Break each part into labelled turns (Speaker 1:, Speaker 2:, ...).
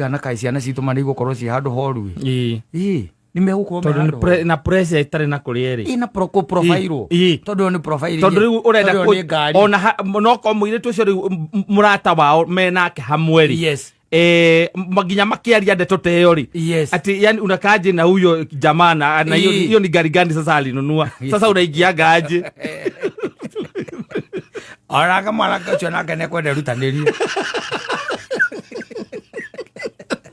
Speaker 1: Kana kaĩ ciana citũ ma nĩ igũkorwo ciĩ handũ horu ĩ?
Speaker 2: Ĩĩ.
Speaker 1: Ĩ, nĩ megũkorwo me
Speaker 2: Tondũ nĩ
Speaker 1: handũ
Speaker 2: na pressure ĩtarĩ na kũrĩa ĩrĩ.
Speaker 1: Ĩ, na kũprofairwo.
Speaker 2: Ĩ.
Speaker 1: Tondũ ĩyo nĩ profile.
Speaker 2: Tondũ rĩu ũrenda
Speaker 1: Tondũ ĩyo nĩ ngari.
Speaker 2: Ona no korwo mũirĩtu ũcio rĩu mũrata wao menake hamwe rĩ, nginya makiaria ndeto ta ĩyo rĩ, ati yani unakaaje na huyo jamaa na hiyo
Speaker 1: Ii.
Speaker 2: Hiyo ni gari gani sasa alinunua? Sasa unaingianga aje?
Speaker 1: Onake mwanake ũcio nake nĩekwenda erutanĩrie.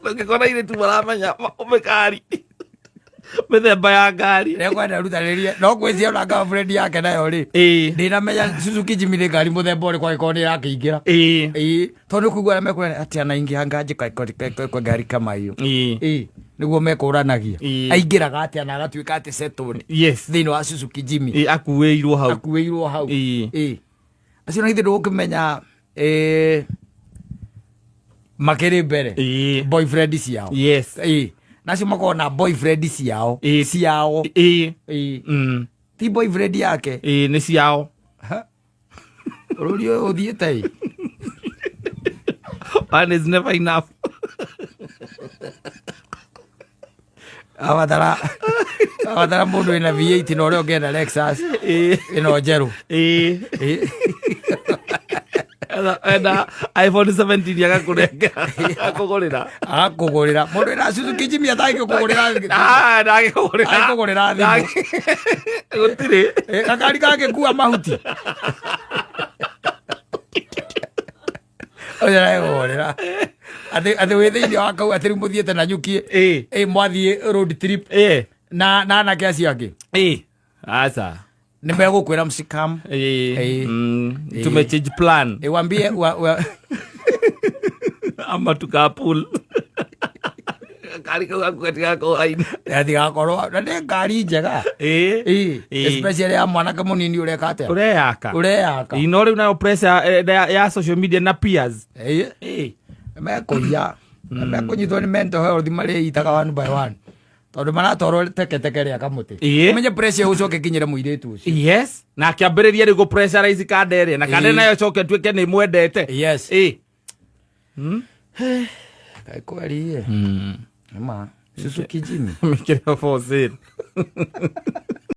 Speaker 2: Ũngĩkora airĩtu maramenya mĩkari, mĩthemba ya ngari.
Speaker 1: Nĩekwenda erutanĩrie, no ngwĩciria ona girlfriend yake nayo rĩ, ndĩnamenya Suzuki Jimny nĩ ngari mũthemba ũrĩkũ angĩkorwo nĩ ĩrakĩingĩra. Ĩĩ, tondũ nĩ kũigua arĩa mekwĩra atĩ anaingianga aje kwa ngari kama hiyo. Ĩĩ, nĩguo mekũranagia. Aingĩraga atĩa na agatuĩka atĩ settled thĩinĩ wa Suzuki Jimny?
Speaker 2: Ĩĩ, akuĩirwo hau.
Speaker 1: Akuĩirwo hau. Ĩĩ, acio na githĩ ndũgũkĩmenya makĩrĩ mbere boyfriend ciao. Ĩĩ, nacio makoragwo na boyfriend ciao. Ciao. Ĩĩ. Ti boyfriend yake.
Speaker 2: Ĩĩ, nĩ ciao.
Speaker 1: Bũrũri ũyũ ũthiĩte ĩ.
Speaker 2: One is never enough.
Speaker 1: Abatara mũndũ wĩna V8 na ũrĩa ũngĩenda Lexus ĩno njerũ. Ĩĩ.
Speaker 2: Enda iPhone 17 agakũnengera, akũgũrĩra.
Speaker 1: Agakũgũrĩra. Mũndũ wĩna Suzuki Jimny atangĩkũgũrĩra.
Speaker 2: Ah, ndangĩkũgũrĩra.
Speaker 1: Angĩkũgũrĩra thimũ.
Speaker 2: Gũtirĩ.
Speaker 1: Ĩ, gakari kangĩkua mahuti ũcio aregũgũrĩra atĩ wĩ thĩinĩ wa kau, atĩ rĩu mũthiĩte na nyuki. Ĩ, mwathiĩ road trip na anake acio angĩ.
Speaker 2: Ĩĩ, aca.
Speaker 1: Nĩ megũkwĩra msicam.
Speaker 2: Ĩĩ. Tumechange plan.
Speaker 1: Ĩ, wambie
Speaker 2: ama tukapool kari kau gaku gatigakorwo raini.
Speaker 1: Gatigakorwo na nĩ ngari njega. Ĩ, especially ya mwanake mũnini ũreka atĩa?
Speaker 2: Ũreyaka.
Speaker 1: Ũreyaka.
Speaker 2: Ĩĩ, no rĩu nayo pressure ya social media na peers.
Speaker 1: Ĩ, mekũiya na mekũnyitwo nĩ mental health, marĩitaga one by one tondũ maratwarwo teketeke rĩa kamũtĩ. Ũmenye pressure ũcoke kinyĩre mũirĩtu ũcio.
Speaker 2: Yes, na akĩambĩrĩria rĩu gũ-pressurize kanda ĩrĩa na kanda nayo ĩcoke ĩtuĩke nĩ mwendete.
Speaker 1: Kaĩ kweri ĩ ma Suzuki Jimny.
Speaker 2: Mĩkĩre for sale.